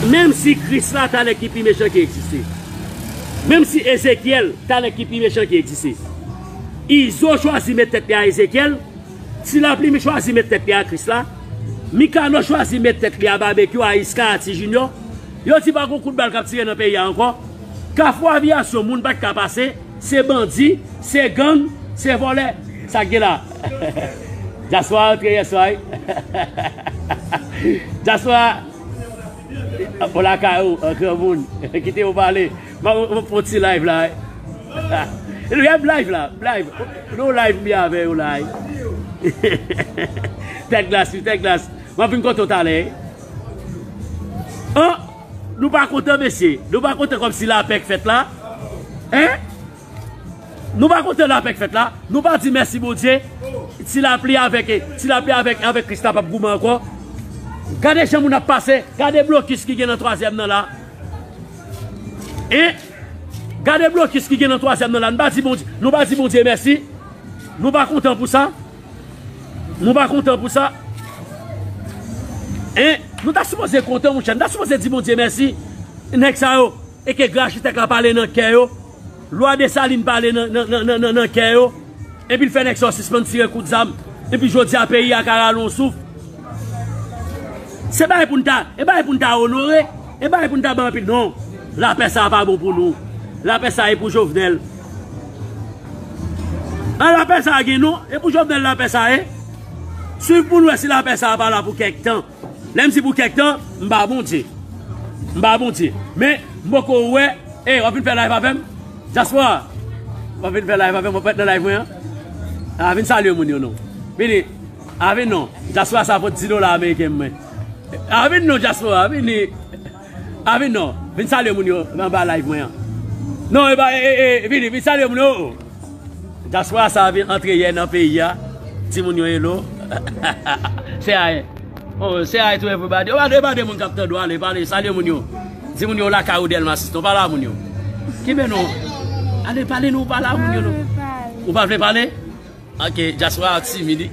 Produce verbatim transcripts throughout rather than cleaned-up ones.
Menm si Kris la ta nèg ki pi mechan ki egziste. Menm si Ezekyèl ta nèg ki pi mechan ki egziste. Izo chwazi met tèt li a Ezekyèl. Ti Lapli chwazi met tèt li a Kris la. Mikano chwazi met tèt li a Babekyou, a Iska, a Ti Jinyò. Yo di pa gon kout bal k ap tire nan peyi a ankò. Kafou Aviyasyon, moun pa t ka pase. Se bandi, se gang, se vòlè. Sa k gen la? Dyaspora antre yèswa, wi. Dyaspora. Ou lakay ou, an granmoun. Kite yo pale. M ap fè yon ti live la, wi. Wi, m live la, m live. Nou live, m byen avè yo la, wi. Tèt glas, wi, tèt glas. M ap vin kote w talè, wi. An, nou pa kontan, mesye? Nou pa kontan kòmsi lapè k fèt la? Hein? Nou pa kontan lapè k fèt la? Nou pa di mèsi Bondye? Ti Lapli avèk, Ti Lapli avèk, avèk Kris la p ap goumen ankò. Gade jan moun ap pase. Gade blokis ki gen nan twazyèm nan la. Hein? Gade blokis ki gen nan twazyèm nan la. Nou pa di Bondye, nou pa di Bondye mèsi? Nou pa kontan pou sa? Nou pa kontan pou sa? Hein? Nou ta sipoze kontan, monchè. Nou ta sipoze di Bondye mèsi. Nèg sa yo, e ke Gra Achitèk la pale nan kè yo. Lwa Desalin pale nan, nan, nan, nan, nan, nan kè yo. Epi l fè nèg sa yo sispann tire kout zam. Epi jodi a, peyi a ka rale yon souf. Se bagay pou n ta, e bagay pou n ta onore. E bagay pou n ta bay anpil. Non. Lapè sa a pa bon pou nou. Lapè sa a e pou Jovenel. An, lapè sa a gen non. E pou Jovenel lapè sa a ye. Swiv pou n wè si lapè sa a pa la pou kèk tan. Lè m di pou kèk tan, m pa Bondye. M pa Bondye. Men, m poko wè. Ey, w ap vin fè live avè m? Dyaspora, w ap vin fè live avè m? W ap ret nan live mwen an? A, vin salye moun yo non. Vini. A, vin non. Dyaspora sa pot di dola ameriken mwen. A, vin non, dyaspora. Vini. A, vin non. Vin salye moun yo anba live mwen an. Non, e pa, e, e, e, vini, vin salye moun yo. Dyaspora sa a vin antre yè nan peyi a. Di moun yo hello. Say hi. Oh, say hi to everybody. Oh, pale, pale moun k ap tande w, ale, pale, salye moun yo. Di moun yo lakay ou Dèlma sis non, pale a moun yo. Kenbe non. Ale, pale non, pale a moun yo non. Ou pa vle pale? Ok, dyaspora a timid wi.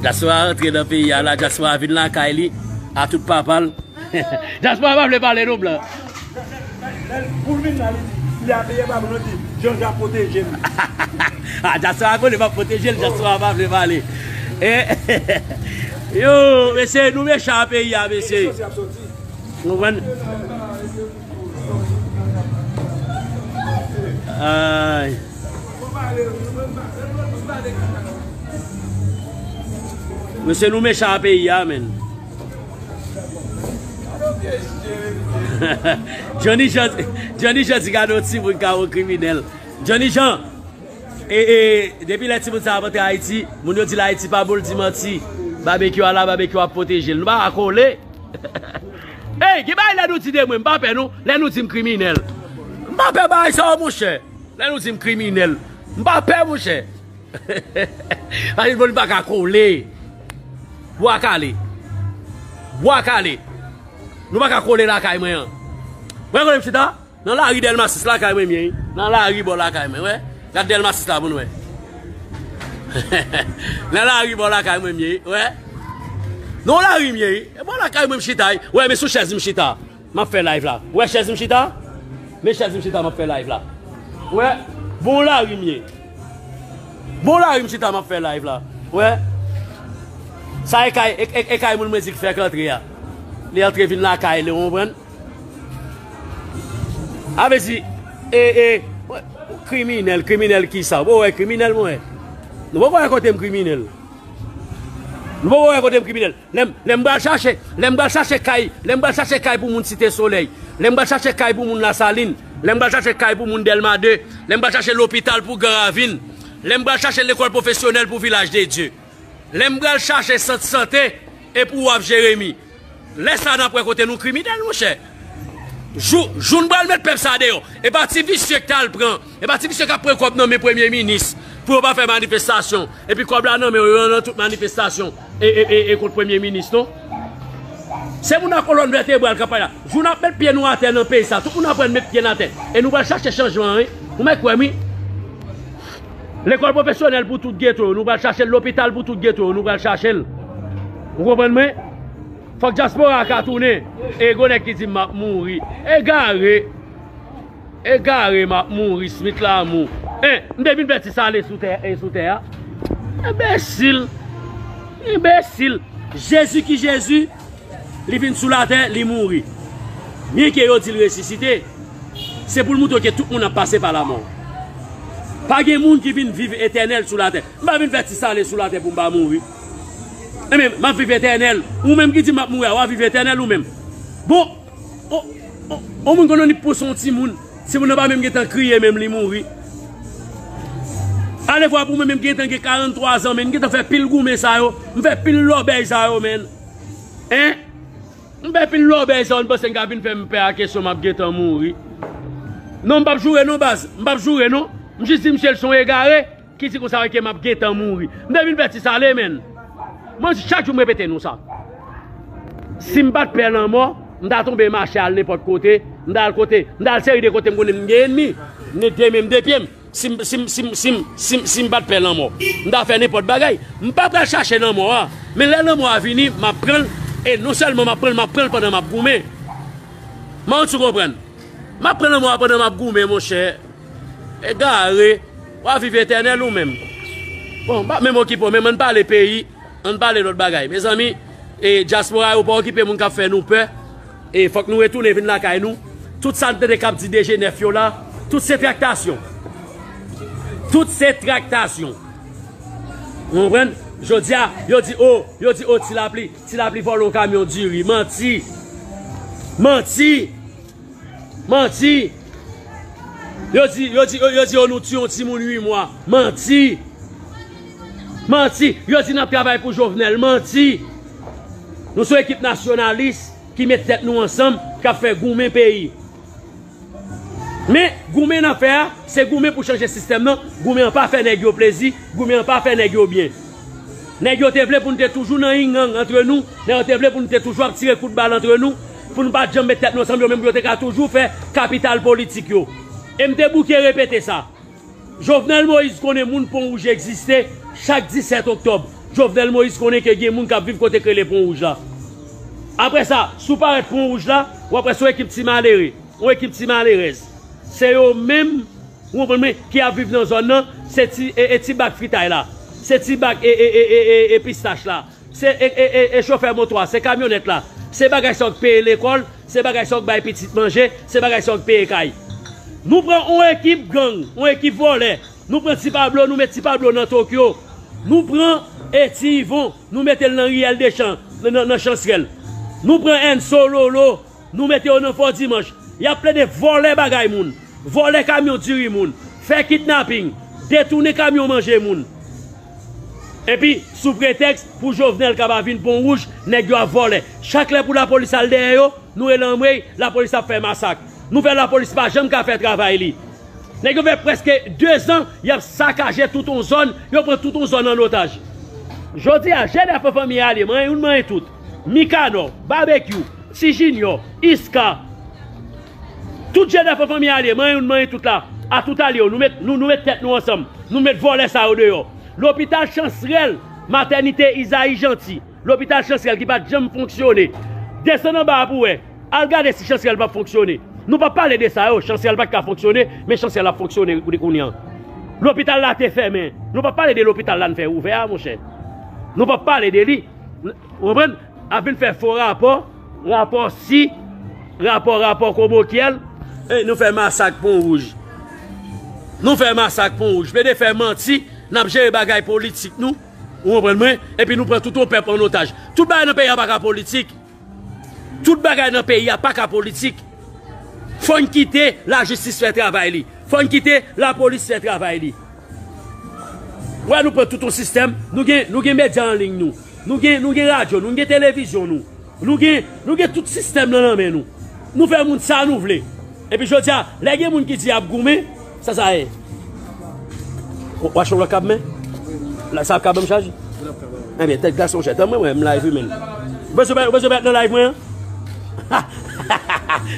Dyaspora a rantre nan peyi a la, dyaspora a vin lakay li, a tout papa l. Dyaspora pa vle pale non, blan. Pou l vin la, li di, li a peye pa pou nou di, Jean Jacques pwoteje l. A, dyaspora konnen m ap pwoteje l, dyaspora pa vle pale. E, yo, mesye, nou mechan a peyi a, mesye. Ou konprann? Ay. Mesye, nou mechan a peyi a, menn. Johnny Jean, Johnny Jean di gade yon timoun ka yon kriminèl. Johnny Jean, e, e, depi lè timoun sa ap antre Ayiti, moun yo di l Ayiti pa bon, l di manti. Babekyou a la, Babekyou ap pwoteje l. Nou pa ka kole. Ey, gen bagay lè nou di de mwen, m pa pè non. Lè nou di m kriminèl. M pa pè bagay sa yo, monchè. Lè nou di m kriminèl, m pa pè, monchè. Paske nou pa ka kole. Bwa kale. Bwa kale. Nou pa ka kole lakay mwen an. Mwen kote m chita? Nan lari Dèlma sis lakay mwen m ye, wi. Nan lari bò lakay mwen, wè. Gad Dèlma sis la pou n wè. Nan lari bò lakay mwen m ye, wi, wè. Nan lari m ye, wi. E bò lakay mwen m chita, wi. Wè, men sou chèz m chita. M ap fè live la. Ou wè chèz m chita? Men chèz m chita, m ap fè live la. Ou wè? Bon lari m ye. Bon lari m chita, m ap fè live la. Ou wè? Sa e kay, e, e, e kay moun mwen di k fèk antre a. Li antre vin lakay li, ou konprann? A vle di, e, e, kriminèl, kriminèl kisa? Ou wè kriminèl mwen wè? Nou poko wè kote m kriminèl. Nou poko wè kote m kriminèl. Lè m, lè m pral chache, lè m pral chache kay, lè m pral chache kay pou moun Site Solèy, lè m pral chache kay pou moun Lasalin, lè m pral chache kay pou moun Dèlma de, lè m pral chache lopital pou Gran Ravin, lè m pral chache lekòl pwofesyonèl pou Vilaj de Dye, lè m pral chache sant sante e pou W A P Jeremi. Lè sa a n ap wè kote nou kriminèl, monchè. Jou, jou n pral met pèp sa deyò. E pa ti visye k t al pran. E pa ti visye k ap pran kòb nan men premye minis pou yo pa fè manifestasyon. Epi kòb la nan men yo, yo nan tout manifestasyon. E, e, e, e kont premye minis, non? Se moun ak kolòn vètebral k ap pale la. Jou n ap met pye nou atè nan peyi sa, tout moun aprann met pye n atè. E nou pral chache chanjman an, wi. Ou mèt kwè m, wi. Lekòl pwofesyonèl pou tout geto yo, nou pral chache l. Lopital pou tout geto yo, nou pral chache l. Ou konprann mwen? Fòk dyaspora a ka tounen. E gwo nèg ki di m ap mouri. Egare. Egare, m ap mouri, Smith Lamour. En, m te vin fè ti sale sou tè, e sou tè a. Enbesil. Enbesil. Jezi ki Jezi, li vin sou latè, li mouri. Byenke yo di l resisite, se pou l montre ke tout moun ap pase pa lamò. Pa gen moun ki vin viv etènèl sou latè. M pa vin fè ti sale sou latè pou m pa mouri. Enben, m ap viv etènèl. Ou menm ki di m ap mouri a, w a viv etènèl ou menm. Bon, o, o, o moun konn annik pous yon timoun. Timoun nan pa menm gentan kriye, menm li mouri. Alevwa pou mwen menm gentan gen karanntwa zan, men m gentan fè pil goumen sa yo. M fè pil lòbèy sa yo, menn. En? M fè pil lòbèy sa yo, n panse n ka vin fè m pè a kesyon m ap gentan mouri. Non, m p ap joure non, baz. M p ap joure non. M jis di misye l se yon egare ki di konsa ke m ap gentan mouri. M te vin fè ti sale, menn. Mwen, chak jou m repete nou sa. Si m pa t pè lanmò, m ta tonbe mache al nenpòt kote, m ta al kote, m ta al seri de kote m konnen m gen ènmi. M gen de men m, de pye m. Si m, si m, si m, si m, si m, si m pa t pè lanmò, m ta fè nenpòt bagay. M pa pral chache lanmò a. Men lè lanmò a vini, m ap pran l. E non sèlman m ap pran l, m ap pran l pandan m ap goumen. Mwen, ou konprann? M ap pran lanmò a pandan m ap goumen, monchè. Egare, w a viv etènèl ou menm. Bon, m pa menm okipe w, men ann pale peyi, ann pale lòt bagay. Mezanmi, e dyaspora yo pa okipe moun k ap fè nou pè. E fòk nou retounen vin lakay nou. Tout sa n tande k ap di de jenèf yo la, tout se traktasyon. Tout se traktasyon. Ou konprann? Jodi a, yo di, o, yo di, o, Ti Lapli, Ti Lapli vòlè yon kamyon diri. Manti! Manti! Manti! Yo di, yo di, yo, yo di, o, nou tiye yon timoun uit mwa. Manti! Manti! Yo di n ap travay pou Jovenel. Manti! Nou se yon ekip nasyonalis ki met tèt nou ansanm, k ap fè goumen peyi. Men, goumen n ap fè a, se goumen pou chanje sistèm nan. Goumen an pa fè nèg yo plezi, goumen an pa fè nèg yo byen. Nèg yo te vle pou n te toujou nan ying-yang antre nou, nèg yo te vle pou n te toujou ap tire kout bal antre nou, pou n pa t janm met tèt nou ansanm, yo menm pou yo te ka toujou fè kapital politik yo. E m te bouke repete sa. Jovenel Moïse konnen moun Pon Wouj egziste chak disèt oktòb. Jovenel Moïse konnen ke gen moun k ap viv kote k rele Pon Wouj la. Apre sa, si w parèt Pon Wouj la, w ap wè se yon ekip ti malere, yon ekip ti malerèz. Se yo menm, ou konprann mwen, ki ap viv nan zòn nan, se ti, e, e ti bak fritay la, se ti bak e, e, e, e, e, e pistach la, se e, e, e, e chofè moto a, se kamyonèt la, se bagay sa yo k peye lekòl, se bagay sa yo k bay pitit manje, se bagay sa yo k peye kay. Nou pran yon ekip gang, yon ekip vòlè. Nou pran Ti Pablo, nou met Ti Pablo nan Tokyo. Nou pran e Ti Ivon, nou mete l nan riyèl Dechan, nan, nan, nan Chansrèl. Nou pran Enso, Lolo, nou mete yo nan Fò Dimanch. Y ap plede vòlè bagay moun, vòlè kamyon diri moun, fè kidnaping, detounen kamyon manje moun. Epi, sou pretèks pou Jovenel ka pa vin Pon Wouj, nèg yo ap vòlè. Chak lè pou lapolis al dèyè yo, nou rele anmwey, lapolis ap fè masak. Nou fè lapolis pa janm ka fè travay li. Nèg yo fè prèske dezan, y ap sakaje tout yon zòn, yo pran tout yon zòn an otaj. Jodi a, G D F an fanmi alye, manyen youn, manyen tout. Mikanò, Babekyou, Ti Jinyò, Iska. Tout G D F an fanmi alye, manyen youn, manyen tout la. A tout alye yo, nou met, nou, nou met tèt nou ansanm. Nou met vòlè sa yo deyò. Lopital Chansrèl, matènite Izayi Janti. Lopital Chansrèl ki pa t janm fonksyone. Desann anba a pou w wè. Al gade si Chansrèl p ap fonksyone. Nou p ap pale de sa yo, Chansrèl pa t ka fonksyone, men Chansrèl ap fonksyone kounye a. Lopital la te fèmen. Nou p ap pale de lopital la n fè ouvè a, monchè. Nou p ap pale de li. N-, ou konprann? Ap vin fè fo rapò, rapò si, rapò, rapò kobokyèl. E nou fè masak Pon Wouj. Nou fè masak Pon Wouj. Plede fè manti, n ap jere bagay politik nou. Ou konprann mwen? Epi nou pran tout yon pèp an otaj. Tout bagay nan peyi a pa ka politik. Tout bagay nan peyi a pa ka politik. Fò n kite lajistis fè travay li. Fò n kite lapolis fè travay li. Wè, nou pran tout yon sistèm. Nou gen, nou gen medya an liy nou. Nou gen, nou gen radyo, nou gen televizyon nou. Nou gen, nou gen tout sistèm nan nan men nou. Nou fè moun sa nou vle. Epi jodi a, lè gen moun ki di y ap goumen, sa sa ye? W-, w achte yon lòt kab men? La, sa ap ka ban m chaj? Ebyen, tèt glas monchè, tann mwen, mwen, m live wi, men. Ou bezwen, ou bezwen nan live mwen an?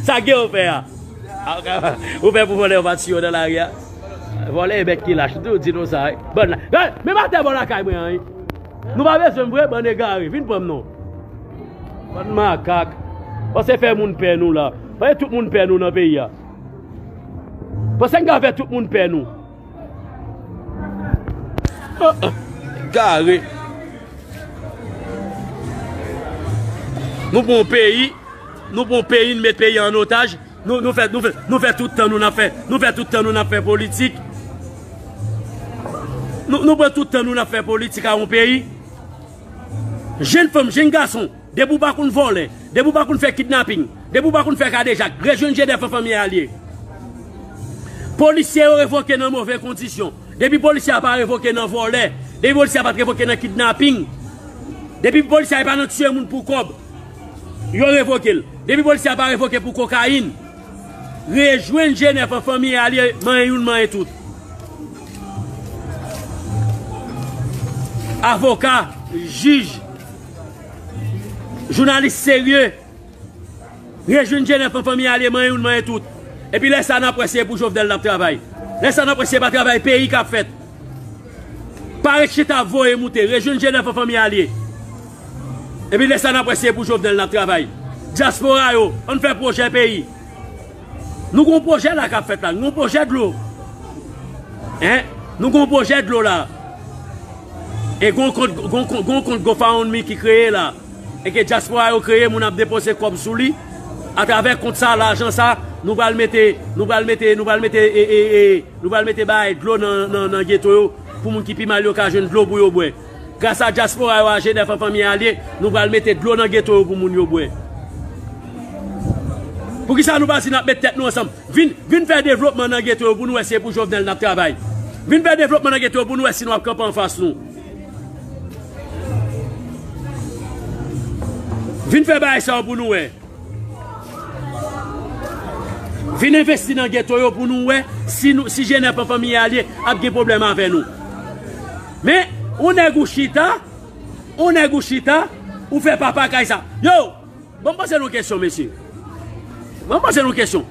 Sa gen ou fè a? Ou fè pou vòlè yo pa tiye w nan lari a? Vòlè e bèt ki lach, m toujou di nou sa wi. Bann la, men m atè bò lakay mwen an wi. Nou pa bezwen m vre, bann egare, vin pran m non. Bann makak. Panse fè moun pè nou la. Panse tout moun pè nou nan peyi a. Panse n ka fè tout moun pè nou. Gare. Nou pran yon peyi, nou pran yon peyi, nou met peyi an otaj, nou, nou fè, nou fè, nou fè tout tan nou n ap fè, nou fè tout tan nou n ap fè politik. Nou, nou pran tout tan nou n ap fè politik a yon peyi. Jenn fanm, jenn gason, depi w pa konn vòlè, depi w pa konn fè kidnaping, depi w pa konn fè kadejak, rejwenn G D F an fanmi alye. Polisye yo revoke nan move kondisyon. Depi polisye a pa revoke nan vòlè, depi polisye a pa t revoke nan kidnaping, depi polisye a pa nan tiye moun pou kòb, yo revoke l. Depi polisye a pa revoke pou kokayin, rejwenn G N F an fanmi alye, manyen youn, manyen tout. Avoka, jij, jounalis serye, rejwenn G N F an fanmi alye, manyen youn, manyen tout. Epi lè sa n ap wè si e pou Jovenel n ap travay. Lè sa n ap wè si e pa travay peyi k ap fèt. Pa ret chita ap voye moute, rejwenn G N F an fanmi alye. Epi lè sa n ap wè si e pou Jovenel n ap travay. Dyaspora yo, ann fè pwojè peyi. Nou gon pwojè la k ap fèt la, nou gon pwojè dlo. Hein? Nou gon pwojè dlo la. E gon kont, gon kont, gon kont GoFundMe ki kreye la. E ke dyaspora yo kreye, moun ap depoze kòb sou li. Atravè kont sa, lajan sa, nou pral mete, nou pral mete, nou pral mete, e, e, e, nou pral mete bagay dlo nan, nan, nan geto yo, pou moun ki pi mal yo ka jwenn dlo pou yo bwè. Gras a dyaspora yo, a G N F an fanmi alye, nou pral mete dlo nan geto yo pou moun yo bwè. Poukisa nou pa di n ap met tèt nou ansanm? Vin, vin fè devlopman nan geto yo pou nou wè si e pou Jovenel n ap travay. Vin fè devlopman nan geto yo pou nou wè si nou ap kanpe anfas nou. Vin fè bagay sa yo pou nou wè. Vin envesti nan geto yo pou nou wè si nou, si G N F an fanmi alye ap gen pwoblèm avè nou. Men, ou nèg ou chita, ou nèg ou chita, ou fè papa kay sa. Yo, ban m poze nou kesyon, mesye. Ban m poze nou kesyon.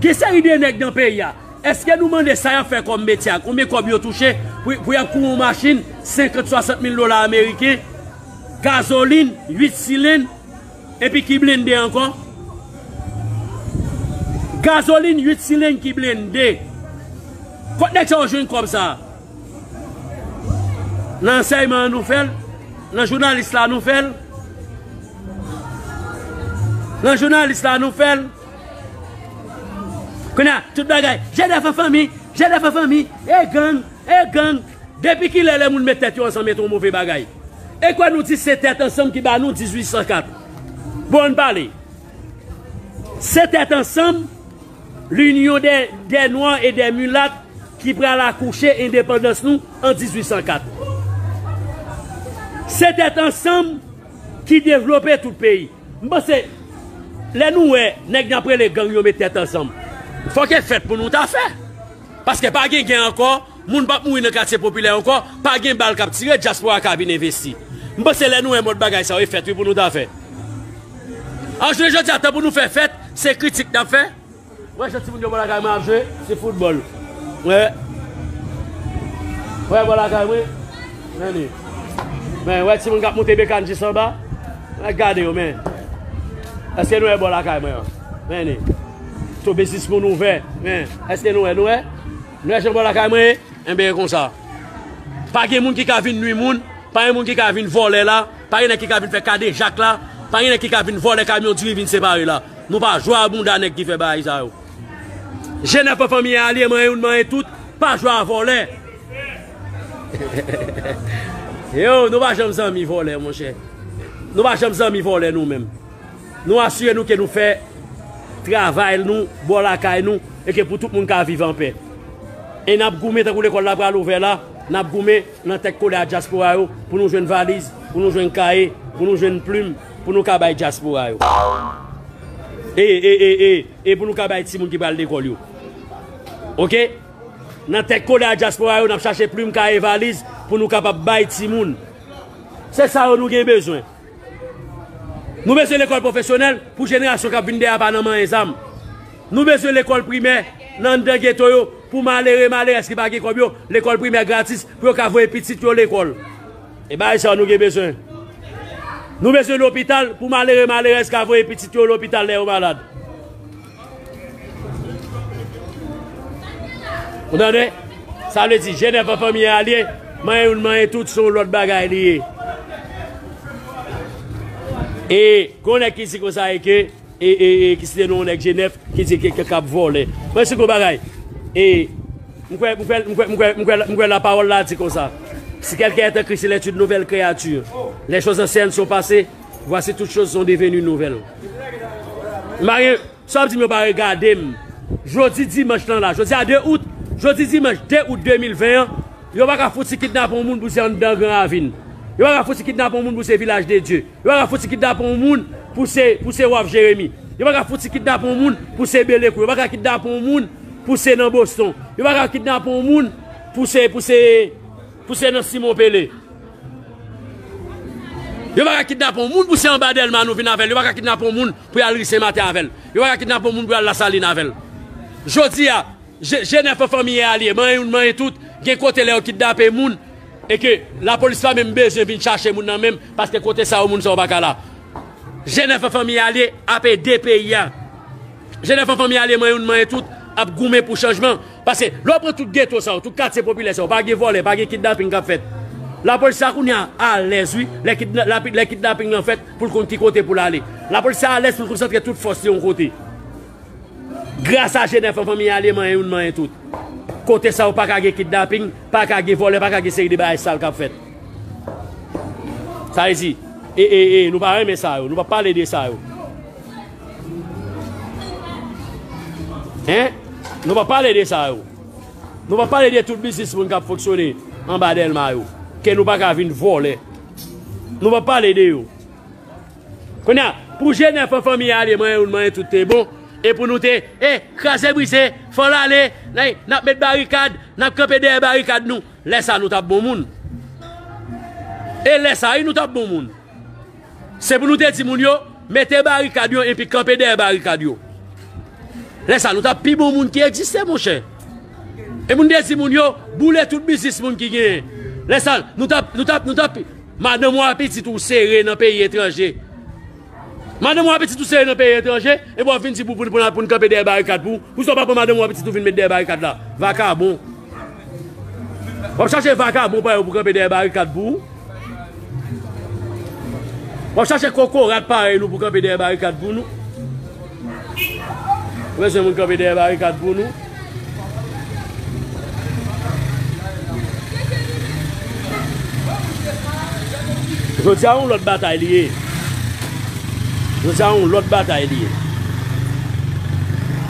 Gen seri de nèg nan peyi a. Èske nou mande sa y ap fè kòm metye a? Konbyen kòb yo touche pou, pou y ap kouri yon machin senkant, swasant mil dola ameriken, gazolin, uit silenn, epi ki blende ankò? Gazolin, uit silenn ki blende. Kot nèg sa yo jwenn kòb sa a? Nan ansèyman an nou fè l, nan jounalis la nou fè l, nan jounalis la nou fè l. Kounye a, tout bagay, G N F an fanmi, G N F an fanmi, e gang, e gang. Depi kilè lè moun met tèt yo ansanm e t on move bagay? E kwè nou di se tèt ansanm ki ba nou dizuit san kat. Bon, ann pale. Se tèt ansanm, l'union des, des noirs et des mulattes ki pral akouche endepandans nou an dizuit san kat. Se tèt ansanm ki devlope tout peyi. M panse, lè nou wè nèg n ap rele gang yo met tèt ansanm, fòk e fèt pou nou ta fè. Paske pa gen gè ankò, moun p ap mouri nan katye popilè ankò, pa gen bal k ap tire, dyaspora ka vin envesti. M panse lè nou wè mòd bagay sa yo, e fèt wi pou nou ta fè. An jounen jodi a, tan pou nou fè fèt, se kritik n ap fè. Mwen, jan timoun yo bò lakay mwen ap jwe, se foutbòl. Wè. Wè, bò lakay mwen. Men li. Men, wè timoun k ap monte bekàn jis anba. Mwen, gade yo, men. Èske nou wè bò lakay mwen an? Men li. Tout biznis moun ouvè. Men, èske nou wè, nou wè? Nou wè jan bò lakay mwen ye? Enben, e konsa. Pa gen moun ki ka vin nwi moun, pa gen moun ki ka vin vòlè la, pa gen nèg ki ka vin fè kadejak la, pa gen nèg ki ka vin vòlè kamyon diri vin separe la. Nou pa jwe a bounda nèg ki fè bagay sa yo. G N F an fanmi alye, manyen youn, manyen tout, pa jwe a vòlè. Yo, nou pa janm zanmi vòlè, monchè. Nou pa janm zanmi vòlè nou menm. Nou asire nou ke nou fè travay nou, bò lakay nou, e ke pou tout moun ka viv anpè. E n ap goumen tankou lekòl la pral ouvè la, n ap goumen nan tèt kole a dyaspora yo pou nou jwenn valiz, pou nou jwenn kaye, pou nou jwenn plim, pou nou ka bay dyaspora yo. E, e, e, e, e pou nou ka bay timoun ki pral lekòl yo. Oke? Nan tèt kole a dyaspora yo, n ap chache plim, kaye, valiz pou nou kapab bay timoun. Se sa yo nou gen bezwen. Nou bezwen lekòl pwofesyonèl pou jenerasyon k ap vin dèyè a pa nan manyen zam. Nou bezwen lekòl primè nan anndan geto yo pou malere, malerès ki pa gen kòb yo, lekòl primè gratis pou yo ka voye pitit yo lekòl. E bagay sa yo nou gen bezwen. Nou bezwen lopital pou malere, malerèz ka voye pitit yo lopital lè yo malad. Ou tande? Sa vle di, Jenèf an fanmi alye, manyen youn, manyen tout, se yon lòt bagay li ye. E, gon nèg ki di konsa e ke, e, e, e, ki site non yon nèg Jenèf, ki di ke, ke k ap vòlè. Mwen, se gon bagay. E, m kwè, m kwè, m kwè, m kwè, m kwè, m kwè lapawòl la di konsa. Si quelqu'un est en Christ, il est une nouvelle créature. Les choses anciennes sont passées, voici toutes choses sont devenues nouvelles. M pa gen, sa w ap di m yo pa regade m. Jodi dimanch lan la, jodi a de out, jodi dimanch de out de mil ven an, yo pa ka fouti kidnape yon moun pou se anndan Gran Ravin. Yo pa ka fouti kidnape yon moun pou se Vilaj de Dye. Yo pa ka fouti kidnape yon moun pou se, pou se Waf Jeremi. Yo pa ka fouti kidnape yon moun pou se Belekou. Yo pa ka kidnape yon moun pou se nan Boston. Yo pa ka kidnape yon moun pou se, pou se, pou se nan Simon Pele. Yo pa ka kidnape yon moun pou se anba Dèlma nou vin avè l. Yo pa ka kidnape yon moun pou y al ri Senmaten avè l. Yo pa ka kidnape yon moun pou y al Lasalin avè l. Jodi a, Je-, Jenèf an fanmi alye, manyen youn, manyen tout, gen kote lè yo kidnape moun, e ke lapolis pa menm bezwen vin chache moun nan menm, paske kote sa yo, moun sa yo pa ka la. Jenèf an fanmi alye ap ede peyi a. Jenèf an fanmi alye, manyen youn, manyen tout, ap goumen pou chanjman. Paske lè w pran tout geto sa yo, tout katye popilè sa yo, pa gen vòlè, pa gen kidnaping k ap fèt. Lapolis la kounye a alèz, wi, lè kidna-, lapi-, lè kidnaping lan fèt, pou l konn ki kote pou l ale. Lapolis la alèz pou l konsantre tout fòs li yon kote. Gras a Jenèf an fanmi alye, manyen youn, manyen tout. Kote sa yo pa ka gen kidnaping, pa ka gen vòlè, pa ka gen seri de bagay sal k ap fèt. Sa vle di, e, e, e, nou pa renmen sa yo, nou pa pale de sa yo. Hein? Nou pa pale de sa yo. Nou pa pale de tout biznis moun k ap fonksyone anba Dèlma yo. Ke nou pa ka vin vòlè. Nou pa pale de yo. Kounye a, pou Jenèf an fanmi alye, manyen youn, manyen tout te bon. E pou nou te, e, kraze brize, fò l ale, n ap met barikad, n ap kanpe dèyè barikad nou. Lè sa nou t ap bon moun. E lè sa, wi, nou t ap bon moun. Se pou nou te di moun yo, mete barikad yo epi kanpe dèyè barikad yo. Lè sa, nou t ap pi bon moun ki egziste, monchè. E pou nou te di moun yo, boule tout biznis moun ki genyen. Lè sa, nou t ap, nou t ap, nou t ap, madanm ou a pitit ou sere nan peyi etranje. Madanm ou a pitit ou sere nan peyi etranje, epi w ap vin di pou, pou, pou, pou n kanpe dèyè barikad pou ou. Poukisa w pa pran madanm ou a pitit ou vin met dèyè barikad la? Vakabon. W ap chache vakabon parèy ou pou kanpe dèyè barikad pou ou. W ap chache kokorat parèy nou pou kanpe dèyè barikad pou nou. Ou bezwen moun kanpe dèyè barikad pou nou. Jodi a, yon lòt batay li ye. Jodi a, yon lòt batay li ye.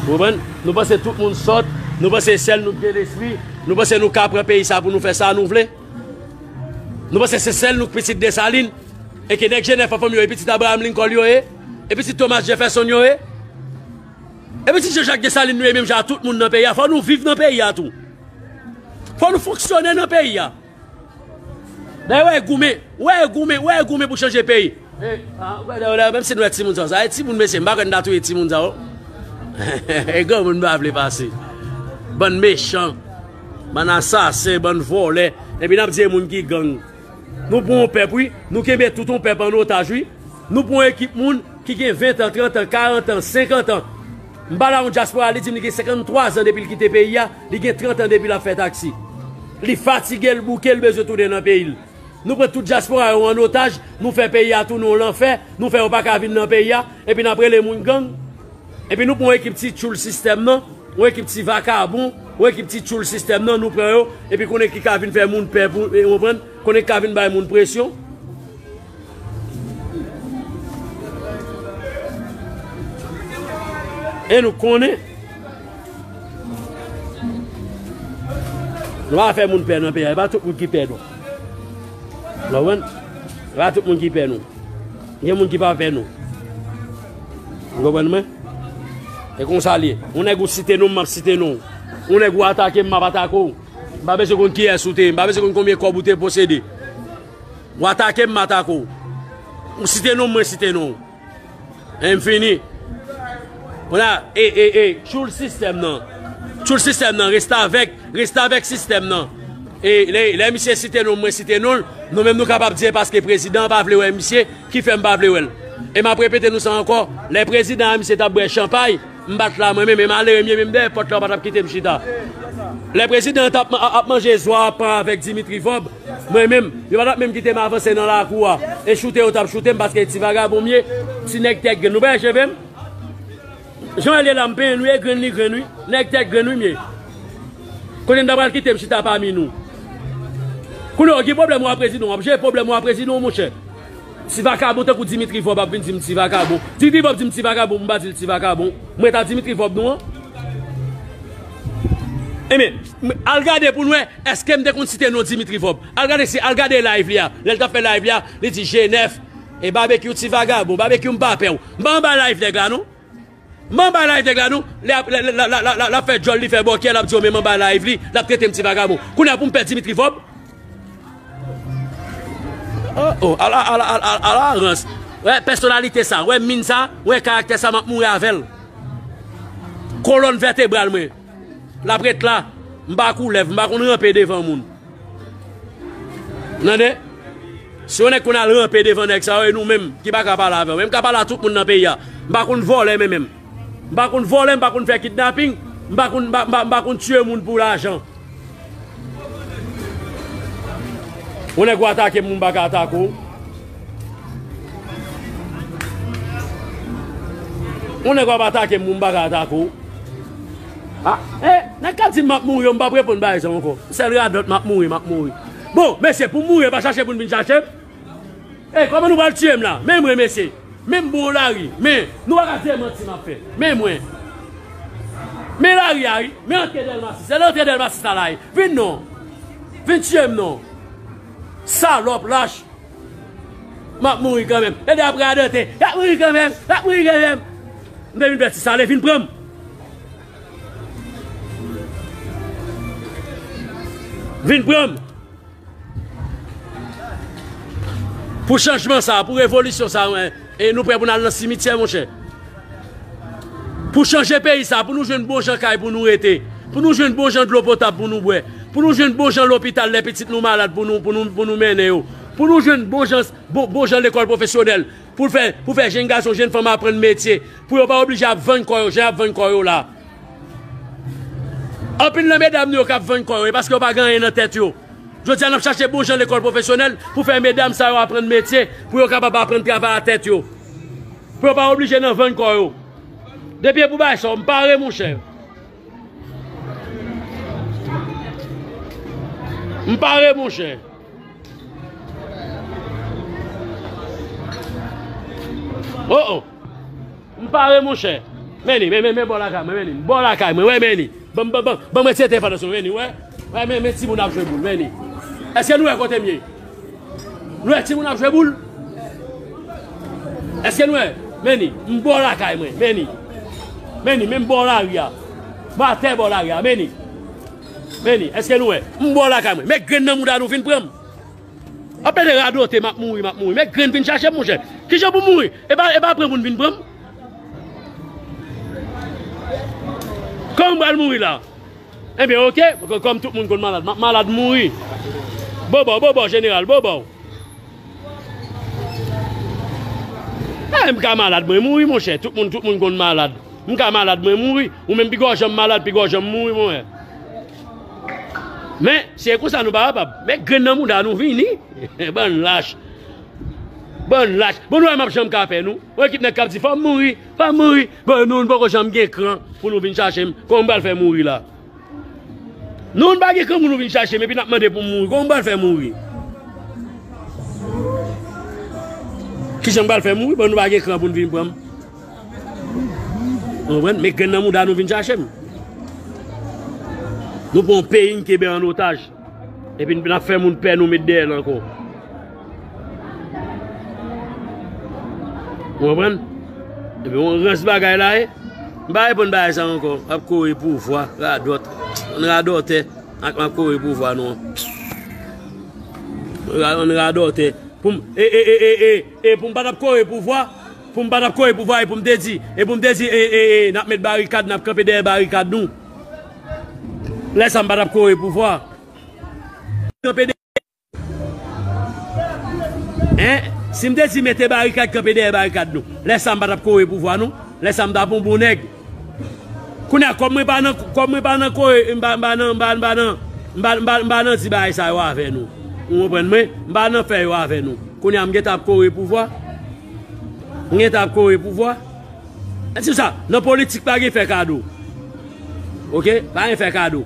Ou konprann? Nou panse tout moun sòt, nou panse sèl nou k gen lespri, nou panse nou ka pran peyi sa pou nou fè sa nou vle. Nou panse se sèl nou k pitit Desalin, e ke nèg Jenèf an fanmi yo, e pitit Abraham Lincoln yo ye, e pitit Thomas Jefferson yo ye, e pitit Jean Jacques Dessalines nou ye menm jan ak tout moun nan peyi a. Fò nou viv nan peyi a tou. Fò nou fonksyone nan peyi a. Dayè, wè goumen, wè goumen, wè goumen pou chanje peyi. E, a, wè, wè, wè, menm si nou wè timoun sa, sa e timoun, mesye, m pa kwè n ta touye timoun sa, o. E granmoun pa vle pase. Bann mechan, bann asasen, bann vòlè. Epi n ap di e moun ki gang. Nou pran yon pèp, wi. Nou kenbe tout yon pèp an otaj, wi. Nou pran yon ekip moun ki gen ven tan, trant an, karant an, senkant an. M pale a yon dyaspora, li di m li gen senkanntwa zan depi l kite peyi a, li gen trant an depi l ap fè taksi. Li fatige, l bouke, l bezwen tounen nan peyi l. Nou pran tout dyaspora yo an otaj, nou fè peyi a tounen yon lanfè, nou fè yo pa ka vin nan peyi a, epi n ap rele moun gang. Epi nou pran yon ekip ti tchoul sistèm nan, yon ekip ti vakabon, yon ekip ti tchoul sistèm nan, nou pran yo, epi konnen ki ka vin fè moun pè pou, e, ou konprann? Konnen ki ka vin bay moun presyon. E nou konnen. Nou pa fè moun pè nan peyi a. E pa tout moun ki pè nou. Ou konprann? E pa tout moun ki pè nou. Gen moun ki pa pè nou. Ou konprann mwen? E konsa l ye. Yon nèg ou site non m, m ap site non w. Yon nèg ou atake m, m ap atake w. M pa bezwen konn kiyès ou te ye. M pa bezwen konn konbyen kòb ou te posede. Ou atake m, m atake w. Ou site non m, mwen site non w. E m fini. Kounye a, e, e, e, tchoul sistèm nan. Tchoul sistèm nan, restavèk, restavèk sistèm nan. E lè, lè misye site non, mwen site non l, nou menm nou kapab di e paske prezidan an pa vle wè misye ki fè m pa vle wè l. E m ap repete nou sa ankò, lè prezidan an misye t ap bwè chanpay, m pa t la mwen menm, e malere m ye menm dèyè pòt la, yo pa t ap kite m chita. Lè prezidan an t ap, ap manje zwa a pan avèk Dimitri Vòb, mwen menm, yo pa t ap menm kite m avanse nan lakou a. E choute yo t ap choute m paske ti vagabon m ye, ti nèg tèt grenn. Nou pa wè cheve m? Jan l ye la, m penyen l wi, e grenn li grenn wi. Nèg tèt grenn wi m ye. Kote n ta pral kite m chita pami nou? Kounye a, w gen pwoblèm ou a prezidan, w ap jere pwoblèm ou a prezidan, monchè. Ti vakabon tankou Dimitri Vòb ap vin di m ti vakabon. Dimitri Vòb di m ti vakabon, pou m pa di l ti vakabon. Mwen ta Dimitri Vòb nou an? Ebyen, al gade pou n wè, èske m te konn site non Dimitri Vòb? Al gade si, al gade live li a. Lè l t ap fè live li a, li di G nèf, e Babekyou ti vagabon, Babekyou m pa pè w. M pa anba live nèg la non. M anba live nèg la non. Lè ap, lè, lè, lè, lè, lè, lè ap fè djòl li fè bòkyè, l ap di yo menm anba live li, l ap trete m ti vagabon. Kounye a pou m pè Dimitri Vòb? Oh, oh, ala, ala, ala, ala, ala rans. Wè pèsonalite sa, wè min sa, wè karaktè sa, m ap mouri avè l. Kolòn vètebral mwen. L ap ret la. M pa koulèv, m pa konn ranpe devan moun. Tande? Si yon nèg konn al ranpe devan nèg sa yo, e nou menm ki pa ka pale avè yo. Men m ka pale a tout moun nan peyi a. M pa konn vòlè men menm. M pa konn vòlè, m pa konn fè kidnaping, m pa konn, m pa, m pa, m pa konn tiye moun pou lajan. Yon nèg w atake m, m pa ka atake w. Yon nèg w ap atake m, m pa ka atake w. Ah, eh, nèg k ap di m m ap mouri yo, m p ap reponn bagay sa ankò. Sèl radòt, m ap mouri, m ap mouri. Bon, mesye, pou m mouri, pa chache pou n vin chache m. Eh, kòman nou pral tiye m la? Men mwen, mesye. Men m bon lari. Men, nou pa ka di e manti m ap fè. Men mwen. Men lari a, wi. Men antre Dèlma sis. Se nan antre Dèlma sis la, la, wi. Vin non. Vin tiye m non. Salòp, lach. M ap mouri kanmenm. E de ap radote. Y ap mouri kanmenm. Y ap mouri kanmenm. M te vin fè ti sale, vin pran m. Vin pran m. Pou chanjman sa, pou revolisyon sa, e nou prè pou n al nan simityè, monchè. Pou chanje peyi sa, pou nou jwenn bon jan kay pou nou rete, pou nou jwenn bon jan dlo potab pou nou bwè, pou nou jwenn bon jan lopital lè pitit nou malad pou nou, pou nou, pou nou mennen yo, pou nou jwenn bon jan, bon, bon jan lekòl pwofesyonèl, pou fè, pou fè jenn gason, jenn fanm aprann metye, pou yo pa oblije ap vann kò yo, jan y ap vann kò yo la. Anpil nan medam nou yo k ap vann kò yo, e paske yo pa gen anyen nan tèt yo. Jodi a, n ap chache bon jan lekòl pwofesyonèl pou fè medam sa yo aprann metye, pou yo kapab aprann travay a tèt yo. Pou yo pa oblije nan vann kò yo. Depi e pou bagay sa yo, m pare, monchè. M pare, monchè. Oh, oh. M pare, monchè. Men li, men, men, men bò lakay mwen, men li. M bò lakay mwen, wè, men li. Ban m, ban, ban, ban mwen ti etefadan sou, men li, wè. Wè, men, men timoun ap jwe boul, men li. Èske nou wè kote m ye? Nou wè timoun ap jwe boul? Èske nou wè? Men li, m bò lakay mwen, men li. Men li, men m bò lari a. M atè bò lari a, men li. Men li, èske nou wè? M bò lakay mwen. Met grenn nan mouda nou vin pran m. Ap pede radote, m ap mouri, m ap mouri. Men grenn vin chache m, monchè. Kijan pou m mouri? E pa, e pa pran moun vin pran m? Kòman m pral mouri la? Ebyen, oke, kò-, kòm tout moun konn malad, m ap malad mouri. Bobo, bobo, jeneral, bobo. Eh, m ka malad, mwen mouri, monchè. Tout moun, tout moun konn malad. M ka malad, mwen mouri. Ou menm, pi gòjan m malad, pi gòjan m mouri, mwen. Men, se konsa nou pa kapab. Met grenn nan mouda nou vini. Bann lach. Bann lach. Bon, nou wè m ap janm ka pè nou. Yon ekip nèg k ap di, fò m mouri, fò m mouri. Bon, nou, nou poko janm gen kran pou nou vin chache m. Kòman m pral fè mouri la? Nou, nou pa gen kran pou nou vin chache m, epi n ap mande pou m mouri. Kòman m pral fè mouri? Kijan m pral fè mouri? Bon, nou pa gen kran pou n vin pran m. Ou konprann? Met grenn nan mouda nou vin chache m. Nou pran yon peyi n kenbe an otaj. Epi n ap fè moun pè nou met dèyè l ankò. Ou konprann? Epi yon rans bagay la ye. M pa reponn bagay sa ankò. Ap kore pouvwa, radòt. Yon radòtè. Ak m ap kore pouvwa nou an. Yon radòtè. Pou m, e, e, e, e, e, e, pou m pa t ap kore pouvwa, pou m pa t ap kore pouvwa, e pou m te di, e pou m te di, e, e, e, n ap met barikad, n ap kanpe dèyè barikad nou. Lè sa m pa t ap kore pouvwa. kanpe dèyè. Hein? Si m te di mete barikad, kanpe dèyè barikad nou, lè sa m pa t ap kore pouvwa non. Lè sa m t ap yon bon nèg. Kounye a, kòm mwen pa nan, kòm mwen pa nan kore, m pa, m pa nan, m pa, m pa nan, m pa, m pa, m pa nan di bagay sa yo avè nou. Ou konprann mwen? M pa nan fè yo avè nou. Kounye a, m gentan ap kore pouvwa. M gentan ap kore pouvwa. E se sa, nan politik pa gen fè kado. Oke? Pa gen fè kado.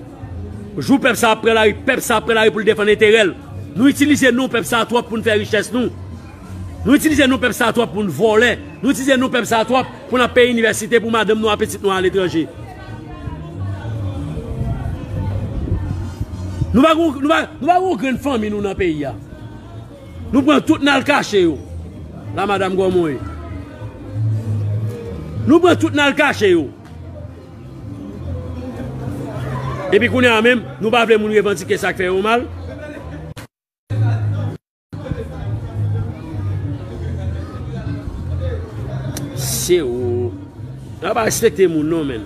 Jou pèp sa ap pran lari, pèp sa ap pran lari pou l defann enterè l. Nou itilize non pèp sa twòp pou n fè richès nou. Nou itilize non pèp sa twòp pou n vòlè. Nou itilize non pèp sa twòp pou n ap peye inivèsite pou madanm nou ak pitit nou aletranje. Nou pa gon, nou pa, nou pa gon grenn fanmi nou nan peyi a. Nou pran tout n al kache yo. La madanm kòman ye? Nou pran tout n al kache yo. Epi kounye a menm, nou pa vle moun revandike sa k fè yo mal. Se ou. Yo pa respekte moun non, menn.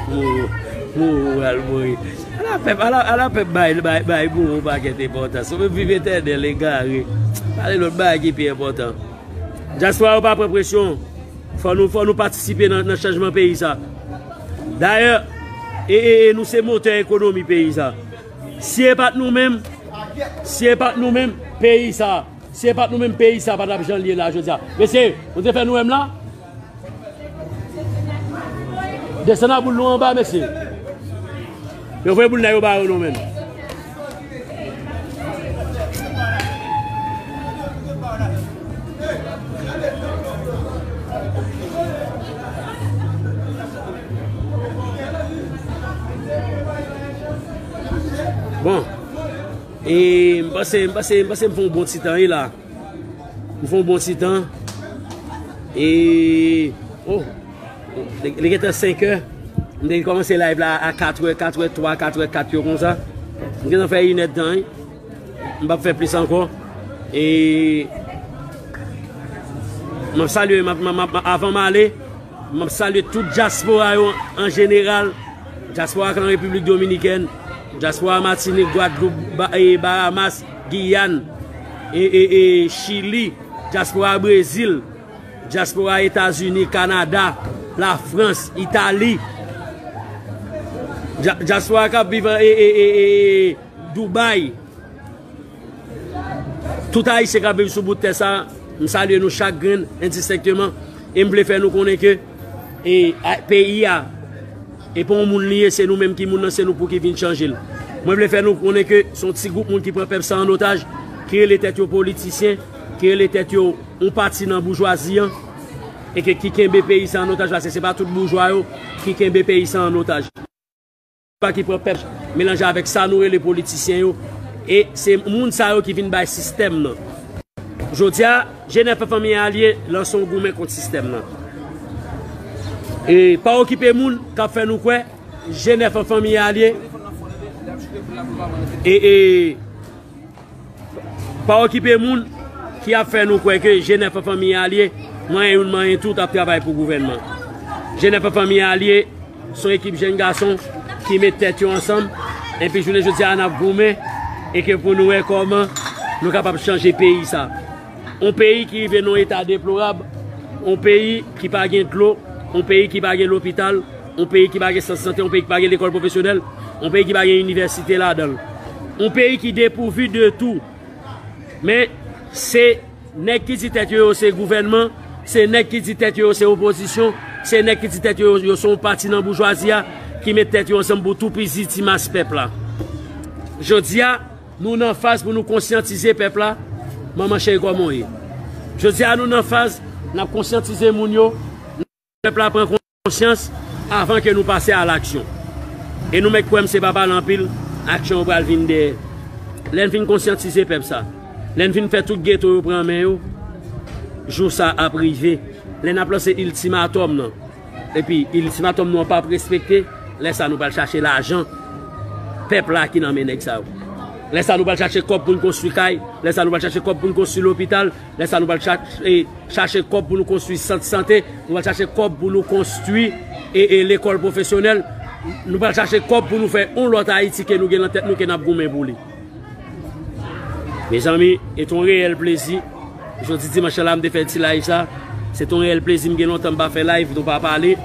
Ou, ou, ou al mouri. Ala pèp, ala, ala pèp bay, bay, bay bouro yon pakèt enpòtans. Ou menm viv etènèl, egare. Pale lòt bagay ki pi enpòtan. Dyaspora yo pa pran presyon. Fò nou, fò nou patisipe nan, nan chanjman peyi sa. Dayè, e, e, e nou se motè ekonomi peyi sa. Si e pa t nou menm, si e pa t nou menm, peyi sa, si e pa t nou menm, peyi sa pa t ap jan l ye la jodi a. Mesye, nou te fè nou wè m la? Desann a boul nou anba, mesye. Yo voye boul nan yo ba yo non, menm. Bon. E m panse, m panse, m panse m fè yon bon ti tan, wi, la. M fè yon bon ti tan. E, oh, li, li gentan senk è. M te kòmanse live la a kat è, kat è twa, kat è kat yo konsa. M gentan fè inèdtan, wi. M p ap fè plis ankò. E m ap salye, m ap, m ap, m ap, avan m ale, m ap salye tout dyaspora yo an jeneral, dyaspora k an Repiblik Dominikèn, dyaspora Matinik, Gwadloup, Ba-, e Bahamas, Giyàn, e, e, e Chili, dyaspora Brezil, dyaspora Etazini, Kanada, Lafrans, Itali, dya-, dyaspora k ap viv an, e, e, e, e, e Dubai. Tout Ayisyen k ap viv sou bout tè sa, m salye nou chak grenn, endistenkteman, e m vle fè nou konnen ke, e, a, peyi a, e pa yon moun li ye, se nou menm ki moun nan, se nou pou ki vin chanje l. Mwen vle fè nou konnen ke se yon ti gwoup moun ki pran pèp sa an otaj, ki rele tèt yo politisyen, ki rele tèt yo yon pati nan boujwazi an, e ke ki kenbe peyi sa an otaj, paske se pa tout boujwa yo ki kenbe peyi sa an otaj. Pa ki pran pèp melanje avèk sa nou rele politisyen yo. E se moun sa yo ki vin bay sistèm nan. Jodi a, G nèf an Fanmi Alye lanse yon goumen kont sistèm nan. E pa okipe moun k ap fè nou kwè G nèf an Fanmi Alye. E, e, Pa okipe moun ki ap fè nou kwè ke G nèf an Fanmi Alye, manyen youn, manyen tout, ap travay pou gouvènman. G nèf an Fanmi Alye, se yon ekip jèn gason ki met tèt yo ansanm, epi jounen jodi a n ap goumen, e ke pou nou wè kòman nou kapab chanje peyi sa. Yon peyi ki rive nan yon eta deplorab, yon peyi ki pa gen dlo, yon peyi ki pa gen lopital, yon peyi ki pa gen sant sante, yon peyi ki pa gen lekòl pwofesyonèl, yon peyi ki pa gen inivèsite ladan l. Yon peyi ki depouvi de tou. Men, se nèg ki di tèt yo, yo se gouvènman, se nèg ki di tèt yo, yo se opozisyon, se nèg ki di tèt yo, yo se yon pati nan boujwazi a, ki met tèt yo ansanm pou toupizi ti mas pèp la. Jodi a, nou nan faz pou nou konsyantize pèp la, manman cheri kòman w ye. Jodi a, nou nan faz n ap konsyantize moun yo, pèp la pran konsyans avan ke nou pase a laksyon. E nou mèt kwè m, se pa pale anpil, aksyon yo pral vin dèyè. Lè n fin konsyantize pèp sa, lè n fin fè tout geto yo pran men yo, jou sa ap rive. Lè n ap lanse iltimatòm nan, epi iltimatòm nou an p ap respekte, lè sa nou pral chache lajan pèp la ki nan men nèg sa yo. Lè sa nou pral chache kòb pou n konstwi kay, lè sa nou pral chache kòb pou n konstwi lopital, lè sa nou pral chache, chache kòb pou nou konstwi sant sante, nou pral chache kòb pou nou konstwi e, e lekòl pwofesyonèl, nou pral chache kòb pou nou fè yon lòt Ayiti ke nou gen nan tèt nou ke n ap goumen pou li. Mezanmi, e t on reyèl plezi. Jodi dimanch la, m te fè ti live sa. Se t on reyèl plezi, m gen lontan m pa fè live, nou pa pale.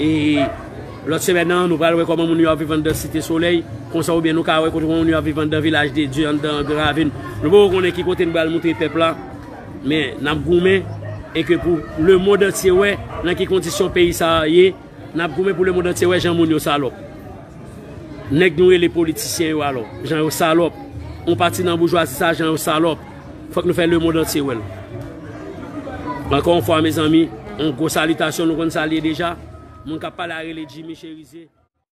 E lòt semèn nan, nou pral wè kòman moun yo ap viv anndan Site Solèy. Konsa oubyen nou ka wè kote moun yo ap viv anndan Vilaj de Dye, anndan Gran Ravin. Nou poko konnen ki kote n pral moutre pèp la. Men n ap goumen e ke pou lemonn antye wè nan ki kondisyon peyi sa a ye. N ap goumen pou lemonn antye wè jan moun yo salòp. Nèg nou rele politisyen yo alò, jan yo salòp. On pati nan boujwazi sa, jan yo salòp. Fòk nou fè lemonn antye wè l. Ankò yon fwa, mezanmi, yon gwo salitasyon, nou konn salye deja. Moun k ap pale a rele Jimmy Cherizier.